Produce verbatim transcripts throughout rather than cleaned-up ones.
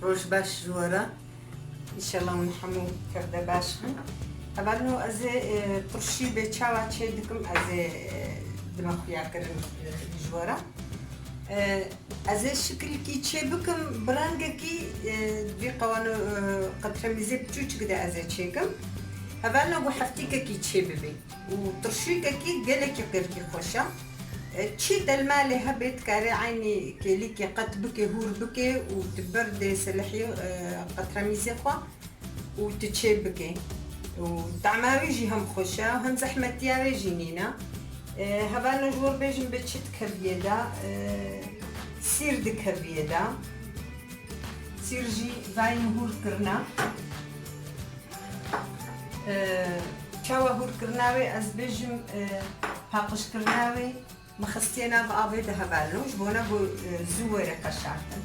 Roj baş ji we re. Înşallah hûn hemû kevde baş bin. Hevalno ez ê, e, turşî bê çawa çê dikim, ez ê, e, dime xuya kirin, e, ji we re. E, ez ê şikilkî çê bikim, bi rengekî, e, vî qewano, e, qetremîzê piçûçik de ez ê çêkim. Hevalno ku heftîkekî çê bibê. Û turşîkekî gelekî qirkî xweş e. E, çi te li malê hebe, dikarê eynî kêlîkê qet bike, hûr bike û tu berdê selehiyê, e, qetremîzê xwe û tu çê bike. Û tema wê jî hem xweş e, hem zehmetiya wê jî nîne. E, hevalno ji we re bêjim bi çi dikeviyê de, e, sîr dikeviyê de. Sîr jî vayî min hûr kirine. E, çawa hûrkirina wê, ez bêjim, e, paqijkirina wê, min xistiye nav avê de hevalno, ji bona ku, e, zû were qeşartin.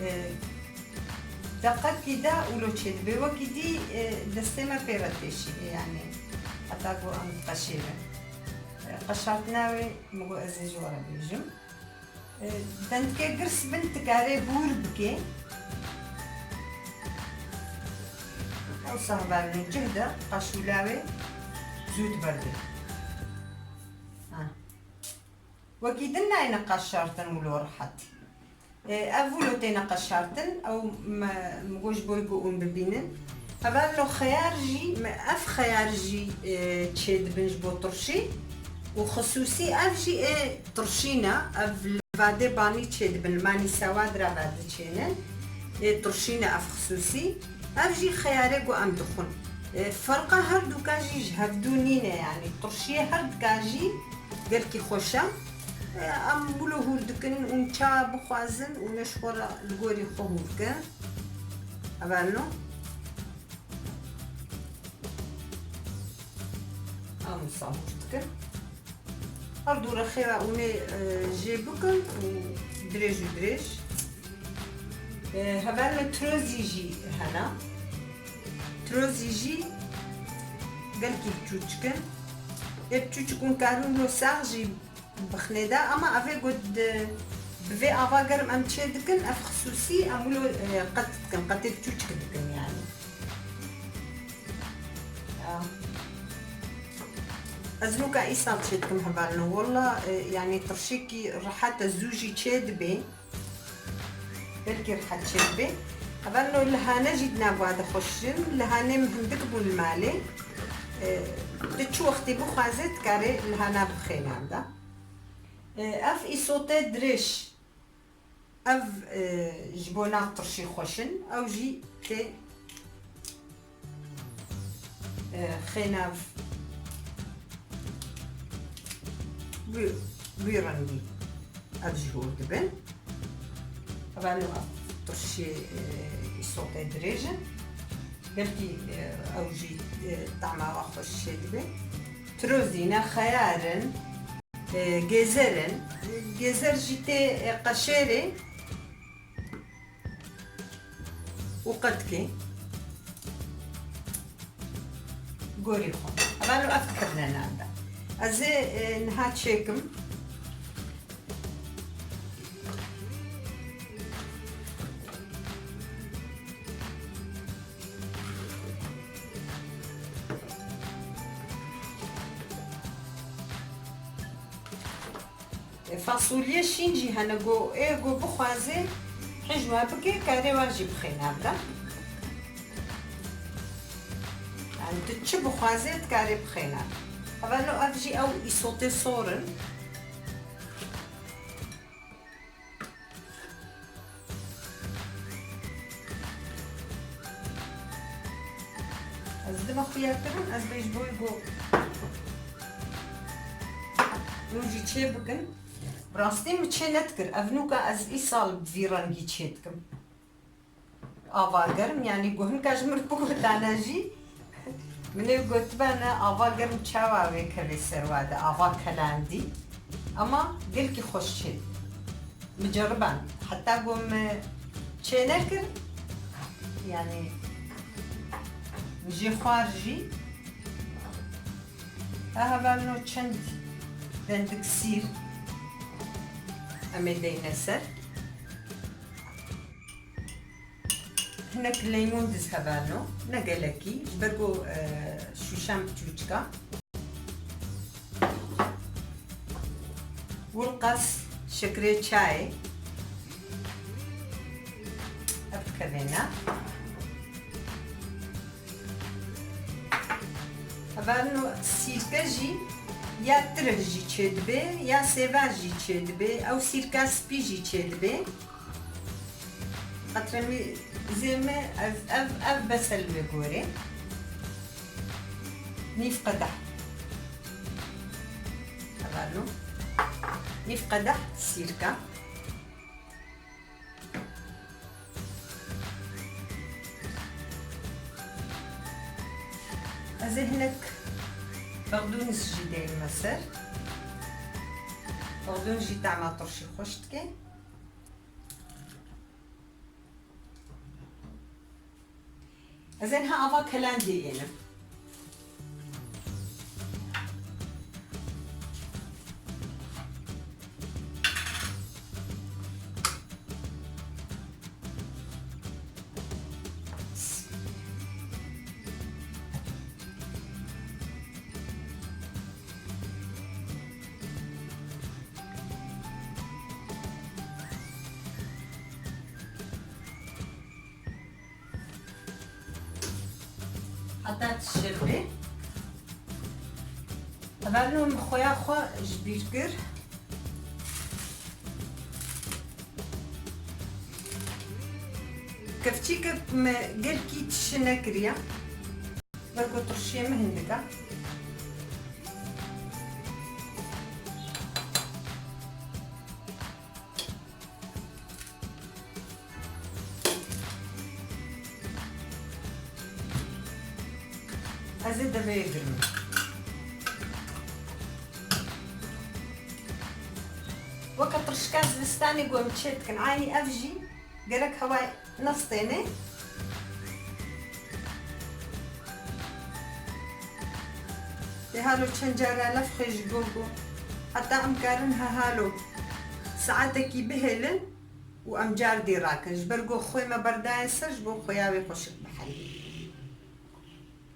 E, deqekî de wilo çêdibe, wekî dî, e, destê me pê re têşîne, yanî heta ku em diqeşêrin. E, qeşartina wê, min got ez ê ji we re bêjim. E, dendikê girs bin dikarê hûr bike. Ew sehberine cih de qaşûla wê zû diberde. Ha. Wekî din nayne qaşartin wilo rehet. E, ev wilo têne qaşartin, ew me, me got ji bo ku hûn bibînin. Hevalno xeyar jî, me ev xeyar jî, e, çêdibin ji bo turşî û xisûsî ev jî ê turşî ne, ev li vadê banî çêdibin, li manî sewa dira ve diçênin. Ê turşî ne ev xisûsî. Ev jî xeyarê ku em dixwin. E, ferqa her duka jî ji hevdû nîne, yanî turşiyê her duka jî gelkî xweş e. E, em wilo hûr dikin û çawa bixwazin û ne ji xwe re li gorî xwe hûr kin. Hevalno. Em wisa hûr dikin. Her du rexê ve hûnê, e, jê bikin û dirêj û dirêj. E, hevalno tirozî jî hene. Tirozî jî gelkî biçûçik in. Ê biçûçik hûn karin wilo sax jî bixinê de, ama evê ku di, bi vê ava germ em çê dikin, ev xisûsî em wilo, e, qet dikin, qetê biçûçik dikin yanî. Ya. Ez nuka îsal çê dikim hevalno. Walla, e, yanî tirşikî rehet e, zû jî çê dibe. Belkî rehet çê dibe. Hevalno lihane jî di nav wa de xweş in. Lihanê min hindik bûn li malê. E, tu çi wextî bixwaze dikarê lihana bixêne da. E, ev îsotê dirêj. Ev, e, ji bona tirşî xweş in. Ew jî tê, e, xênav wî, wî rengî ev jî hûr dibin. Hevalno ev tirşî, e, îsotê dirêj in. Belkî, e, ew jî, e, tahma we xweş çêdibe. Tirozîne, xeyar in. E, gêzer in. Gêzer jî tê, e, qeşêrê û qetkê gorî xwe. Hevalno ev kirine nan de. Ez ê, e, niha çêkim. E, fasulye şîn jî hene ku ê ku bixwaze hijwa bike, karê wan jî bixêne bira. Yani tu çi bixwaze dikarê bixêne. Hevalno ev jî ew îsotê sor in. Ez dime xuya kirin, ez bê ji bo ku ew jî çê bikin. Bi rastî min çê nedikir. Ev nûka ez îsal bi vî rengî çê dikim. Ava germ, yanî ku hinka ji min bigotane jî, min ê gotibane ava germ çawa wê kevê ser wa de, ava kelandî. Ama gelkî xweş çê. Min ceriband. Heta ku min çê nekir, yanî min jê xwar jî. Ha hevalno çend dendik sîr em ê deyne ser. Hinek leymûn diz hevalno, ne gelekî, ji ber ku, e, şûşan biçûçik a. Wilqas şekerê çayê. Ev dikevê ne. Hevalno sîrke jî ya tirh jî çêdibe, ya sêva jî çêdibe, ew sîrka spî jî çêdibe. Qetremî zême ev, ev, ev bes e li wê gorê. Nîv qedeh. Hevalno. Nîv qedeh sîrka. Ez ê hinek bexdûnis jî deyime ser. Bexdûn jî tema turşî xweş dike. Ez ê niha ava kelandiyê ênim. Heta tişir bê. Hevalno min xuya xwe ji bîr kir. Kevçîkek me gelkî tişi nekiriye. Ber ku turşiyê min hindik e. Ez ê deveyê girmim. Weke tirşika zivistanê ku em çê dikin, eynî ev jî gerek hewayê nestêne. Lê halo çend cara lef xwe ji bo ku heta em karin he halo saetekî bihêlin û em cardî rakin. Ji ber ku xwê me berdaye ser, ji bo xuya wê xweşik bihelî.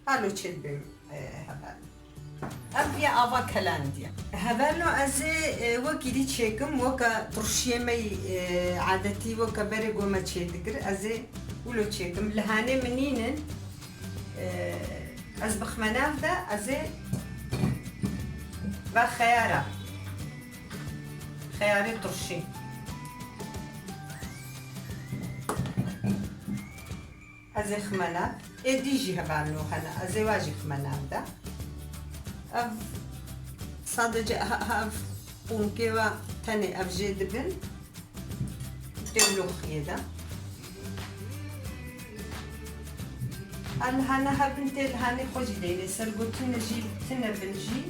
Halo çêdibêm, e, heval. Ev ya ava kelandiye. Hevalno ez ê, e, wekî dî çêkim, weke turşiyê me yî, e, adetî, weke berê ku me çêdikir, ez ê wilo çêkim. Lihanê min nînin, e, ez bixme nav de, ez ê va xeyara. Xeyarê turşî. Ez ê xime nav. Êdî jî hevalno hene. Ez ê wa jî xime nav de. Ev sadece ha, ha, ev qonkê wa tenê ev jê dibin. Tê wilo xiyê de. Her lihane hebin tê lihanê xwe jî deynê ser, ku tune jî, tune bin jî.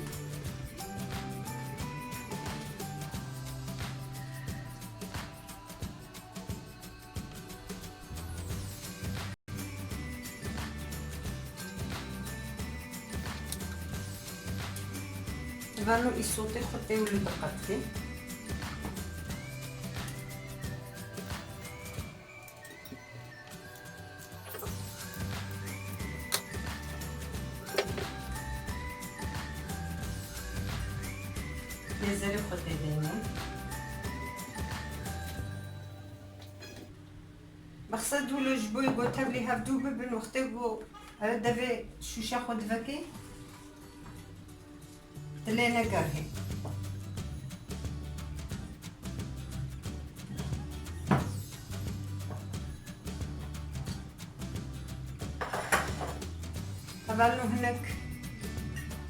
Vano îsotê xwe tê wilo diqetikê. Lêzerê xwe tê deyne. Mexsed wilo ji bo ku tevlî hevdû bibin, wextê ku ere devê şûşa xwe divekê, dilê negerhê. Hevalno hinek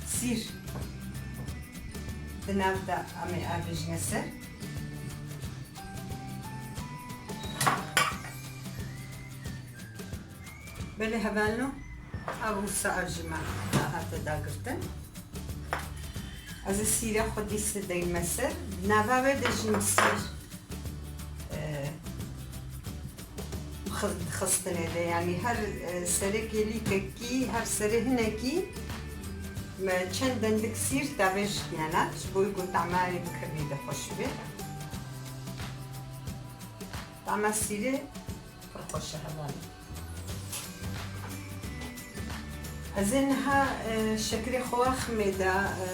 sîr di nav de em ê avêjine ser. Belê hevalno, ev wisa ev jî me hate dagirtin. Ez ê sîra xwe dîse deyme ser. Di nava wê de jî min sîr, e, xi-, xistinê de, yanî her, e, serê kêlîkekî, her serê hinekî me çend dendik sîr tavêj kine ne, ji bo ku tama wê bikevî de xweş bê. Tama sîrê pir xweş e hevalno. Ez ê niha, e, şekerê xwe ximê de, e,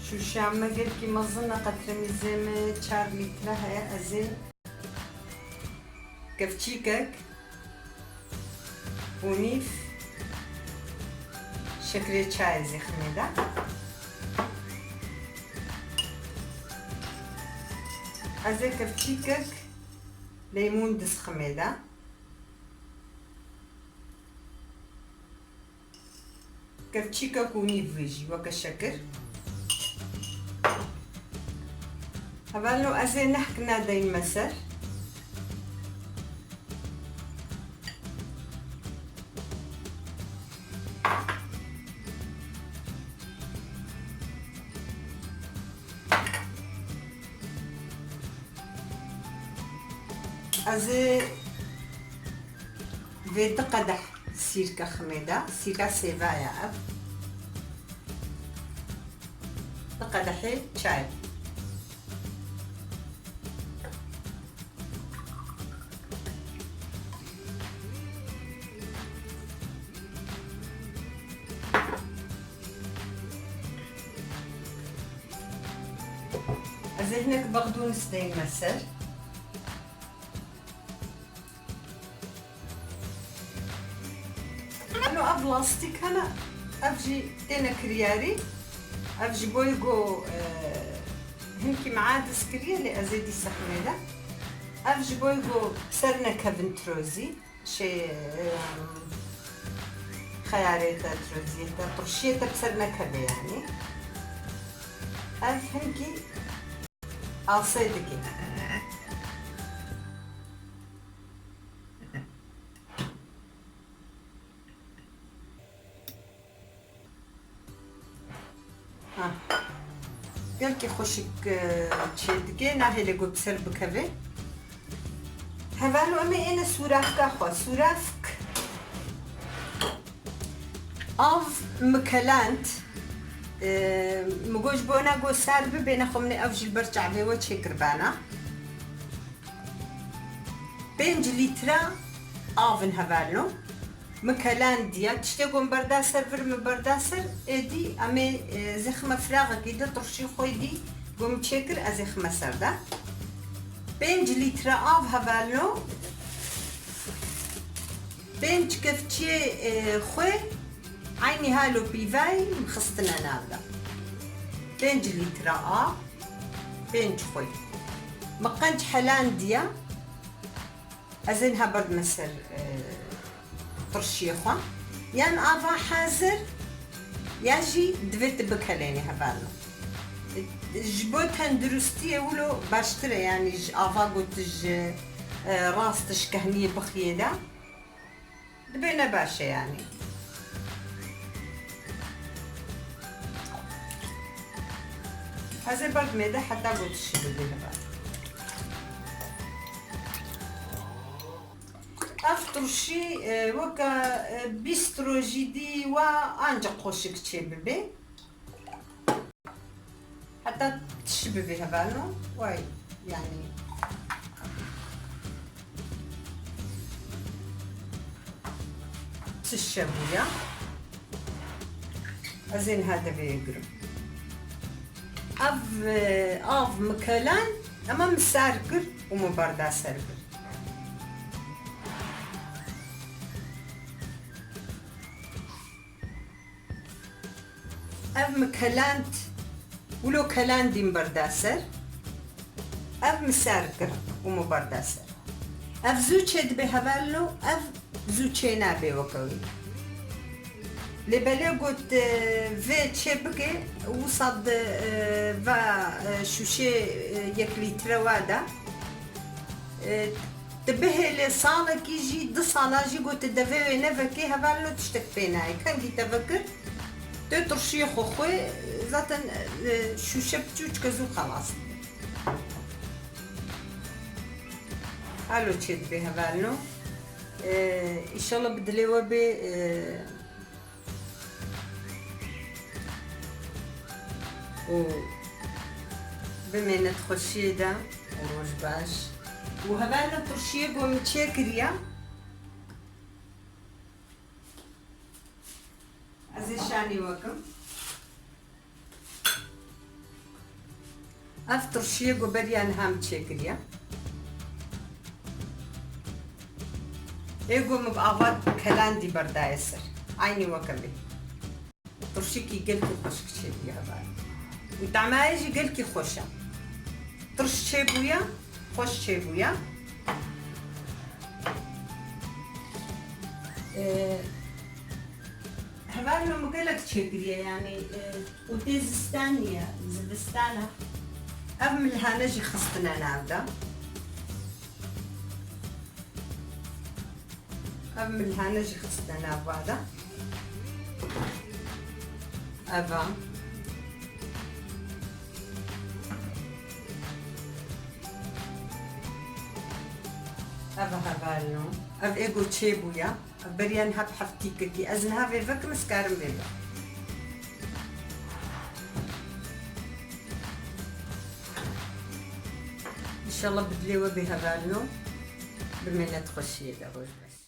şûşeya me gelkî mezin e, qetremîzê me çar lître heye, ez ê kevçîkek û nîv şekerê çayê zî ximê de. Ez ê kevçîkek leymûn diziximê de. Kevçîkek û nîv wê jî weke şekir. Hevalno ez ê nehk nedeyme ser. Ez ê vê du qedeh sîrke ximê de, sîrka sêva ye ev. Du qedehê çay. Ez ê hinek bexdûnis deyme ser. Ano ev lastîk hene, ev jî têne kiryarî. Ev ji bo ku, e, hinkî me adiz kiriye, lê ez ê dîsa ximê de. Ev ji bo ku ser nekevin tirozî. Şey, em, xeyarê te, tiroziyê te, turşiyê te bi ser nekeve yanî. Ev hinkî asê dike. Ha. Gelkî xweşik, e, çêdike, nahêle ku bi ser bikeve. Hevalno em ê êne sûrafka xwe. Sûrafk av mikelend, e, mi got ji bona ku sar bibe, nexwe min ê ev jî li ber çavê we çêkiribana. Pênc lître av in hevalno. Min kelandiye, tiştê ku min berda ser vir, min berda ser, êdî em ê, e, ez ê xime firaxekî de, turşî xwe dî ku min çêkir, ez ê xime ser de. Pênc lître av hevalno, pênc kevçiyê, e, xwe eynî halo pîvayî min xistine nav de. Pênc lître av, pênc xwe. Min qenc helandiye. Ez ê niha berdime ser, e, turşiyê xwe. Yan ava hazir, ya jî divê tu bikelênî hevalno. Ji bo tenduristiyê wilo baştir e, yanî ji ava ku tu ji, e, rast ji kehniyê bixiyê de. Dibe ne baş e yanî. Ez ê berdimê de heta ku tu şibî bê heval. Ev turşî, e, weke, e, bîst rojî dî wa ancak xweşik çê bibe. Heta tişt bibê hevalno, way, yanî. Tişt bûya. Ez ê niha devê girim. Ev, e, av mi kelan, ema mi sar kir û mi berda ser kir. Ev mi keland, wilo kelandî mi berda ser. Ev mi sar kir û mi berda ser. Ev zû çê dibe hevalno, ev zû çê nabe weke wî. Lê belê got, e, vê çê bike, wisa di, e, va, e, şûşê, e, yek lître wa de. E, tu bihêlê salekî jî, du sala jî got tu devê wê nevekê, hevalno tiştek pê nayê. Kengî te vekir, tu turşiyê xwe xwe, zaten, e, şûşe piçûçke zû xelas dibe. Halo çê dibe hevalno. E, îşallah bi dilê we bê, e, û bimêne di xweşiyê de û roj baş. Û hevalno turşiyê ku min çêkiriye, Ez ê şanî wekim. Ev turşiyê ku beriya niha min çêkiriye. Ê ku min bi ava kelandî berdaye ser. Aynî weke vê. Turşikî gelkî xweşik çêbûye hevalno. Û tamaya jî gelkî xweş e. Turş çêbûye, xweş çêbûye. Ee, Hevalno min gelek çêkiriye, yanî, e, û tê zistaniye, zivistana. Ev milhane jî xistine nav de. Ev milhane jî xistine nav va de. Eva. Eva hevalno. Ev ê ku çêbûye. Ev beriya niha bi heftîkekî. Ez niha vê vekim, ez karim vê bikim. Înşallah bi dilê we bê hevalno. Bimêne di xweşiyê de, roj baş.